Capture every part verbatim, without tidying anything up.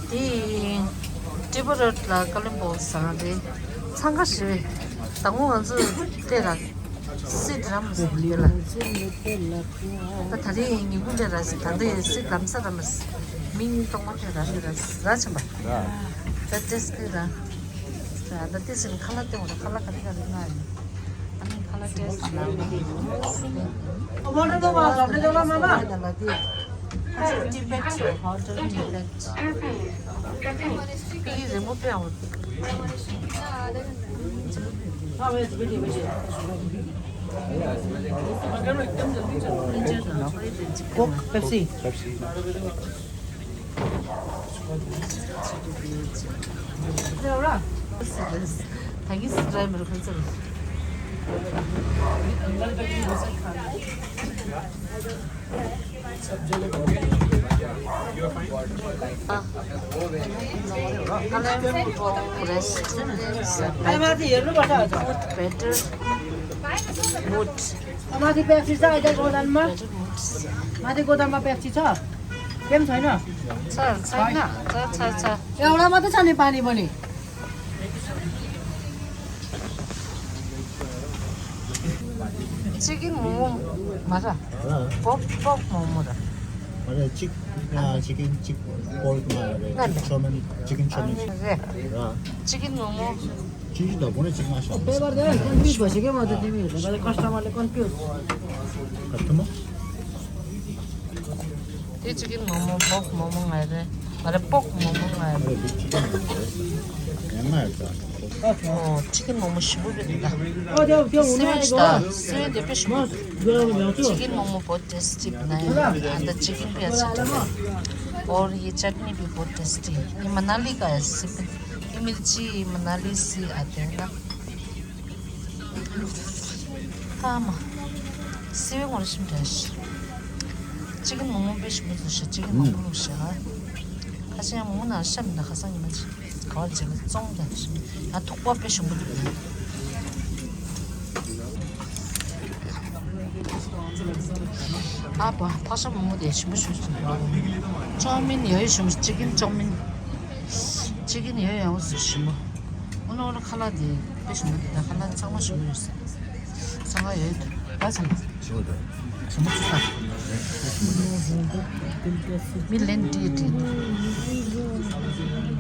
དེ་ཡིན། ཏྲི་པུ་ར་ལ་ཀ་ལོན་སྦུག་ཟེར་རེད། འཚང་ཁ་ཞེ་པོ། དང་པོ་ང་ཚོ་དེ་ལ་སི་ཊི་རག་མ་སོང་། དེ་ལ་ད་ད་རེས་ཉིན་གུང་དེ་རག་སི་ཊི། ད་ལྟ་ཡང་སི་ཊི་ལམ་སང་རག་མ་སོང་། མི་གཉིས་གཏོང་མ་ཐུབ། རག་དེ་རག་རག་ཆེན་པ། ད་ཏེས་ཏི་ར། ད་ཏེས་ཏི་ཁ་ལག་སྟེར་བ་རེད། ཁ་ལག་ག་རེ་ག་རེ་གནང་ཡོད། ཨ་ནི་ཁ་ལག་ཏེས་ལ། ཨ་ནི་ཁ་ལག་དེ། ཨ་ནི་ཏི་བེད་ཧོ་ཊེལ་ཏི་བེད། ཨི་རི་མོ་དཔེ་ཡག་པོ། ཀོག་པེབ་སི། ད་གིན་སི་ཊི་རག་མི་རུ་ཁོ་ཚོ་རུ། Food better, mood. माथि पेप्सी छ, अहिले गोदानमा। Better mood. माथि गोदानमा पेप्सी छ? केही पनि छैन? छ, छैन। छ, छ, छ। एउटा मात्रै छ नि, पानी पनि। चिकन मोमो माछा। अँ। पोर्क, पोर्क मोमो र। अरे, चिक-, अँ, चिकन, चिक-, पोर्क माछा रे। Chicken chowmein, chicken chowmein. अँ। चिकन मोमो। चिकन त कुनै चिकन माछा। पेपर दे, कन्फ्युज भइसक्यो म त तिमीहरूको, कस्टमरले कन्फ्युज। कस्तोमा? त्यो चिकन मोमो, पोर्क मोमो खाएर, अरे, पोर्क मोमो खाएर। अरे, त्यो चिकन मोमो हो। हेर्न हेर्छ। अँ, चिकन मोमो ཞིམ་པོ་རེད་ད། अँ, त्यो, त्यो हुनु सिमेन्ट आँटेको त, हो। सिमेन्ट दे पेश म गरम ल्याउँछु। चिकन मोमो बहुत टेस्टी बनायो। अन्त चिकन भी अच्छा था। और ये चटनी भी बहुत टेस्टी है। ये मनाली का है, सिर्फ ये मिर्ची मनाली से आते हैं ना। ཨ་མ། སི་བའི་ངོར་ཤིམ་འདྲ་ཤི། ཅི་ཀིན་མོག་མོག་དཔེ་ཞིམ་པོ་འདུག་ཤི། ཅི་ཀིན་མོག་མོག་ལུག་ཤི་ཧ། ཁ་ཤས་ཡང་མོག་མོག་ནང་ཤ་མི་འདུག་ཁ་སང་ཉི་མ་ཅིག་ག་བར་བྱས་ལ་བཙོང་ཀྱང་ཤི། ཡང་ཐུག་པ་དཔེ་ཞིམ་པོ་འདུག་ཨ་པ། ཕག་ཤ་མོག་མོག་དེ་ཞིམ་པོ་ཞིག་འདུག་ཅོའུ་མིན་ཡོད་ཞིམ་པོ། ཅི་ཀིན་ཅོའུ་མིན། ཅི་ཀིན་ཡོད་ཡང་སུ་ཞིམ་པོ། ཨོ་ལོ་ཨོ་ལོ་ཁ་ལག་དེ་དཔེ་ཞིམ་པོ་འདུག་ད་ཁ་ལག་ཚང་མ་ཞིམ་པོ་ཡོད་ས། ཚང་མ་ཡོད་འདུག་ད་ཚང་མ། ཞོ་དང་། ཞོ་མོ་ཚོ་ས། མི་ལན་ཏི་ཏི།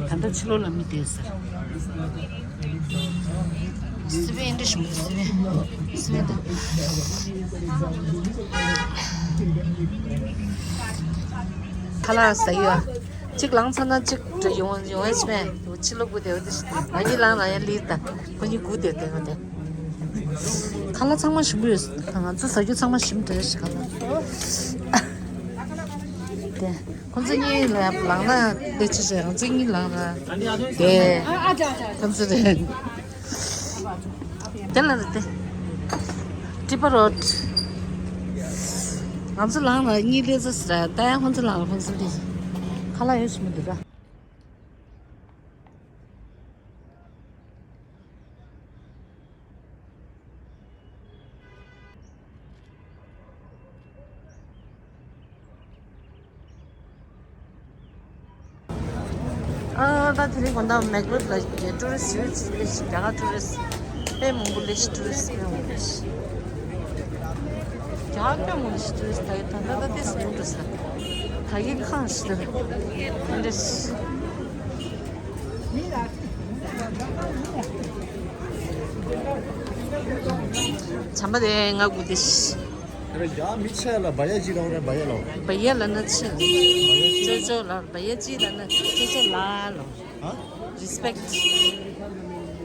ད་ལྟ་ཕྱི་ལོགས་ལ་མི་བསྡད་ས། སི་པན་འདི་ཞིམ་པོ། སི་པན། སི་པན་དང་། ཁ་ལག་ཟ་ཡོད། གཅིག་ལངས་ཚར་ན་གཅིག་ཡོང་ཡོང་ཡས་མེད། ཕྱི་ལོགས་སྒུག་བསྡད་ཡོད་དེ། ང་གཉིས་ལངས་ན་ཡང་ལིར་དང་ཁོ་གཉིས་སྒུག་བསྡད་བསྡད་ཡོད་དེ། ཁ་ལག་ཚང་མ་ཞིམ་པོ་ཡོད། ང་ཚོ་ཟ་རྒྱུ་ཚང་མ་ཞིམ་དྲགས་ཤིག་ཁ་ལག་དེ་ཁོ་ཚོ་གཉིས་ལ་ལངས་ན་དེ་ཅི་བྱས། ང་ཚོ་གཉིས་ལངས་ན་དེ་ཁོ་ཚོ་རེད། དེ་ལ་རེད་དེ། ཏི་པ་རོད། ང་ཚོ་ལངས་ན་གཉིས་ལས་ཚ་ཟེར། ད་ཡང་ཁོ་ཚོ་ལངས། ཁོ་ཚོ་འདི་ཁ་ལག་ཡོད་ཞིམ་པོ་འདུག་ར། ཨ། ད་དེ་རིང་དགོང་དག་མེག་ལོར་ལ་ཀྱི་ཊུ་རི་སི་ཡོད་ཅིག་ལས་ཤིག་རྒྱ་གར་ཊུ་རི་སི་དཔེ་མང་པོ་ལས་ཤིག་ཊུ་རི་སི་དཔེ་མང་པོ་ལས་ཤིག་རྒྱ་གར་དཔེ་མང་པོ་ལས་ཤིག་ཊུ་རི་སི་ད་ཡོད། ད་ད་ད་ཏིས་མང་པོ་ལས་ཤིག་ད་ཡིན་ཁང་ཤིག་ད་ཡིན་ལས་ཤིག་བྱམས་པ་དེ་ང་དགུ་དེ་ཤི། ཡ་མི་ཆེ་ལ་བ་ཡ་ཅི་ལ་བ་ཡ་ལ། བ་ཡ་ལ་ན་ཆེ། ཅོ་ཅོ་ལ་བ་ཡ་ཅི་ལ་ན་ཅོ་ཅོ་ལ་ལ། ཧ། རི་སི་པེག་ཊི།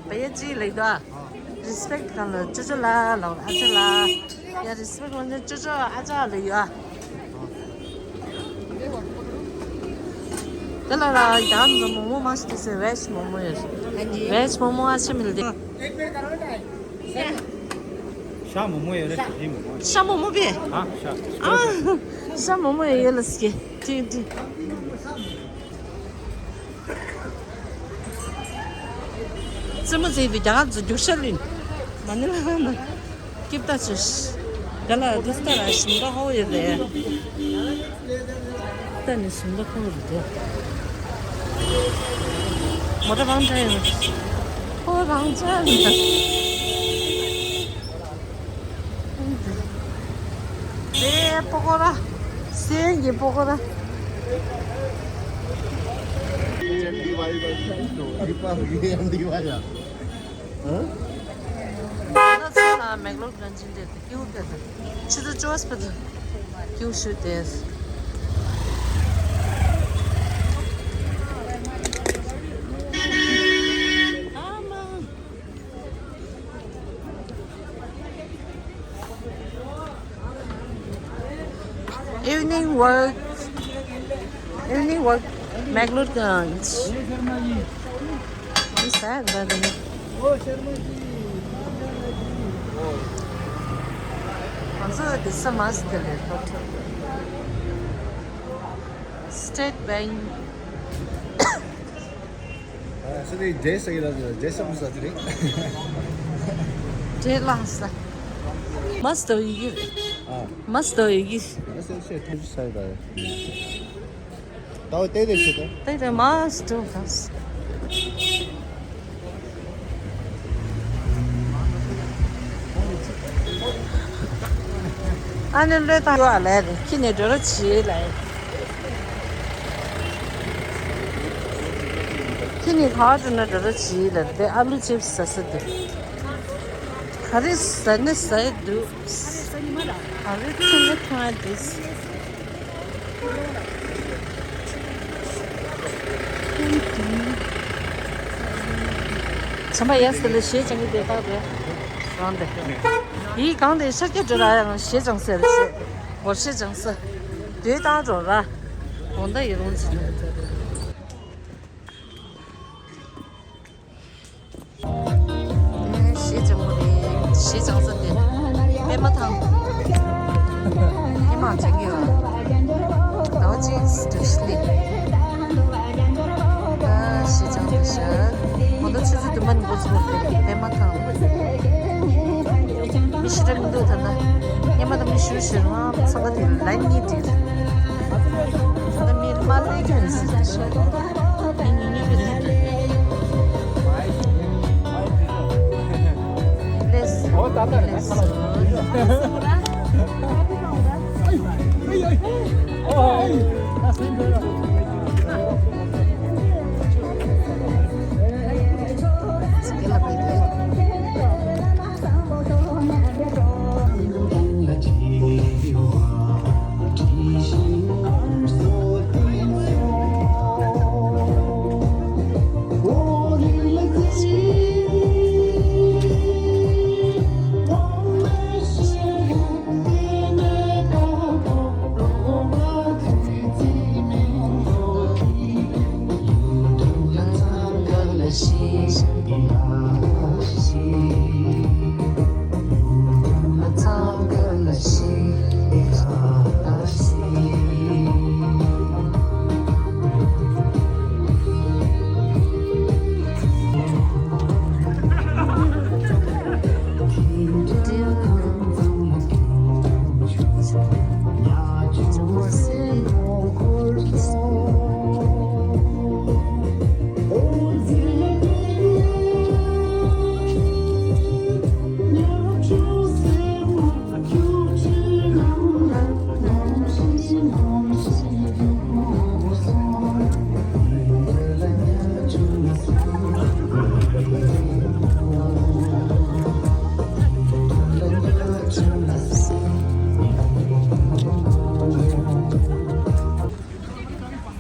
བ་ཡ་ཅི་ལ་ཡོད་ཨ། རི་སི་པེག་ཊི་གང་ལ་ཅོ་ཅོ་ལ་ལ་ཨ་ཅོ་ལ། ཡ་རི་སི་པེག་ཊི་ལ་ཅོ་ཅོ་ཨ་ཅོ་ལ་ཡོད་ཨ། དེ་ལ་ར་ཡང་མོག་མོག་མང་ཞིག་དེ་སེ་བེཇ་མོག་མོག་ཡོད། བེཇ་མོག་མོག་ཨ་ཆེ་མི་ལ་དེ། ཤ་མོག་མོག་ཡོད་རེད། ཤ་མོག་མོག་པས། ཨ་ཤ་ཤ་མོག་མོག་ཡོད་ལ་སྐྱེ། ཏིང་ཏིང་། རྩེད་མོ་རྩེ་བའི་རྒྱ་གར་ཚོ་རྒྱུག་ཤར་ལིན། མ་ནི་ལ་ན་སྐྱིབས་ད་ཆུ། དེ་ལ་དུས་ལྟར་ཞིང་ཁ་ཧོ་ཡོད་རེད། ད་ནི་ཞིང་ཁ་ཁོ་རུ་དེ། མོ་ཏ་རང་འདྲ་ཡོད། ཁོ་རང་འདྲ་ཡོད། དེ་པོ་ཀོ་ར། སེང་གི་པོ་ཀོ་ར། ང་ཚོ་ལ་མེག་ལོར་གན་ཇིན་དེ་ཀིའུ་དེ་ཀིའུ་ཤུ་དེ། Evening walk, evening walk, McLeodganj. What's that, brother? ང་ཚོ་འདི་ས་མ་སི་ཏི་ལ་ཐོབ་ཐོབ། State Bank. ཨ་སི་ཏི་ཇེ་སི་ལ་ཇེ་སམ་ས་ཏི་རེད། ཇེ་ལ་ས། མ་སི་ཏི་ཡི་གེ་རེད། ཨ་མ་སི་ཏི་ཡི་གེ། ཨ་སི་ཏི་ཤེས་ཐུབ་ས་ཡི་ད། ད་བ་ཏེ་ཏེ་ཤེས་ད། ཏེ་ཏེ་མ་སི་ཏི་ད། ཨ་ནི་ལོས་ད་ཡོ་ཨ་ལས་རེད། ཁྱི་ནས་འགྲོ་རོགས་བྱེད་ལ། ཁྱི་ནི་ག་འགྲོ་ན་འགྲོ་རོགས་བྱེད་ལ། དེ་ཨ་ལུ་ཅིབ་ཟ་ས་དེ། ག་རེ་ཟ་ནི་ཟ་ཡི་འདུག་ག་རེ་འཐུང་ནི་འཐུང་ཡ་འདུག་བྱམས་པ་ཡ་སི་ལ་ཞེས་ཀྱང་གི་དེ་དག་རེད། རང་དེ། ཡིས་གང་དེ་ཤར་སྐྱ་འགྲོ་ར་ཡང་ཞེས་ཀྱང་ཟེར་ཞེས། སྒོར་ཞེས་ཀྱང་ཟེར། དེ་དག་འགྲོ་ར། དགོང་དག་ཡི་རུང་ཚིག་ཞེས་ཀྱང་མོ་རེད། ཞེས་ཀྱང་ས་དེ། ཨེ་མ་ཐང་། ཨེ་མ་ཅན་གྱི་བ། ཟླ་བ་གཅིག་སུ་ཤི་ལི། ཞེས་ཀྱང་དེ་ཤར། གོ་ད་ཆུ་ཚོད་བདུན་པ་ནི་འགོ་ཚུགས་པ་རེད། ཨེ་མ་ཐང་། མི་ཤི་ར་མི་འདུག་ད་ན། ཨེ་མ་དང་མི་ཤུ་ཤི་རུང་ཚང་ག་དེ་ལན་གཉིས་བྲིས། ད་ན་མི་མ་ལས་ཀྱང་སྲིད་ཤར།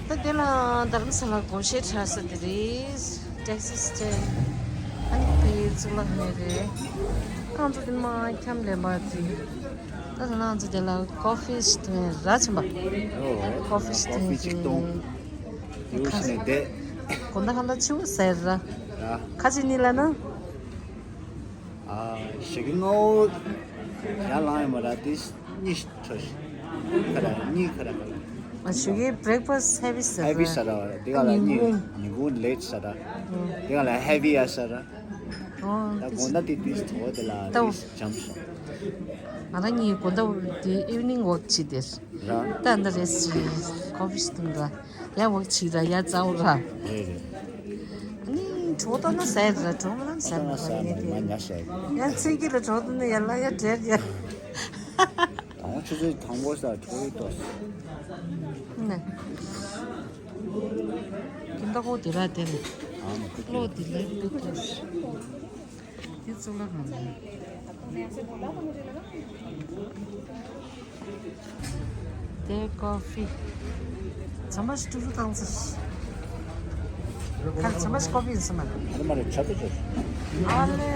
ད་དེ་ལ་རྡ་རམ་ས་ལ་དགོངས་བཞེས་འཁྲབ་ས་དེ་རེད། ཊེག་སི་སི་ཊེན་ཌི། ཨ་ནི་དེའི་གཙུག་ལག་ཁང་རེད། ཁང་ཚོ་དེ་མ་འཁྱམ་ལས་མ་དེ། ད་ད་ང་ཚོ་དེ་ལ་ཀོ་ཕི་ཞིག་འཐུང་ཡ་ར་ཆེན་པ། ཨོ་ཀོ་ཕི་ཞིག་འཐུང་ཡ་ཅིག་གཏོང་། ཡོ་ཤི་ནས་བསྡད། དགོང་དག་ཁ་ལག་ཆུ་བོ་ཟེར་ར། ར། ཁ་ཅིག་ནི་ལ་ན། ཨ་ཞེ་གི་ངོ་། ཡར་ལངས་ཡོད་མ་ར་དེ་གཉིད་ཁྲོ་ཤི། ཁ་ར་གཉིད་ཁ་ར་ཁ་ར། ཨ་ཞུ་གི་breakfast heavy ཟེར་heavy ར། ཟེར་ར་བ་ར། དེ་ག་ལ་ཉིན་གུང་ཉིན་གུང་late ཟེར་ར། ཨོ། དེ་ག་ལ་heavy ཡ་ཟེར་ར། ཨོ། ད་དགོང་དག་དེ་དུས་དྲོ་བོ་དེ་ལ་ད་དུས་འཇམ་སོང་། ང་རང་གཉིས་དགོང་དག་དེ་evening walk བྱེད་དེ། ར། ད་འདི་རེད་ཟེར་coffee ཞིག་འཐུང་ར། ཡ་walk བྱེད་ར་ཡ་ཙའུ་ར། རེད་རེད། ནི་གྲོགས་ཏོ་ན་ཟེར་ར་གྲོགས་མ་ན་ཟེར་མ་ཟེར་མ་ཡ་ཉ་ཤ་ཡ། ཡ་ཚིག་གི་ར་གྲོགས་ཏོ་ན་ཡ་ལ་ཡ་བྲེད་ཡ། དང་པོ་ཆུ་ཚོད་དང་པོ་ས་གྲོགས་ཡི་ཏོ། ནས། ཀིན་ཏ་ཀོ་དེ་ར་དེ་ནས། ཨ་མ་ཁུ་ཀློ་དེ་ལས་པི་ཀོ། དེ་གཙུག་ལག་ཁང་རེད། དེ་ཀོ་ཕི། ཚང་མ་ཞིག་ཀྲུག་ཀྲུག་བཏང་ཚར། ཁ་ཚང་མ་ཞིག་ཀོ་ཕི་ཡིན་ས་མ་རེད། ཨ་ལེ་མ་རེད་ཆ་པི་ཆ། ཨ་ལེ།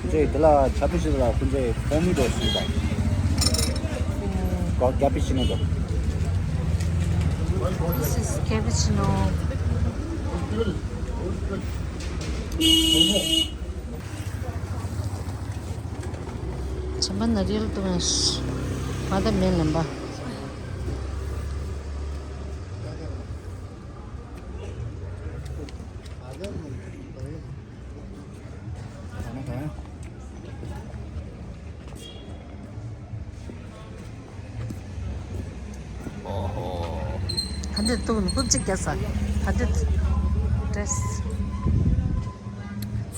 ཁོང་ཚོས་དེ་ལ་ཆ་པི་ཆ་ལ་ཁོང་ཚོས་ཀོ་མི་འགྲོ་ཞིག་དང་། ཀོ་ཀེ་པི་ཆི་ནོ་འགྲོ། This is cappuccino. ཆམ་པ་ན་རིལ་དུ་མ་ད་མེ་ལམ་པ། ཧ་འདྲེ་ཏུ་ནི་ཀུན་གཅིག་རྒྱ་ས། ཧ་འདྲེ་ཏྲེས།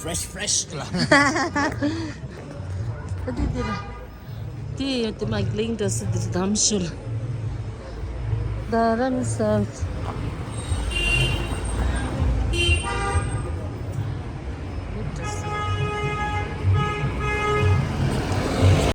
Fresh fresh ལ། ཧ་འདྲེ་དེ་ལ། དེ་ཡོད་དེ་མ་གླིང་འདྲ་སི་དེ་དམ་ཤུལ། རྡ་རམ་ས།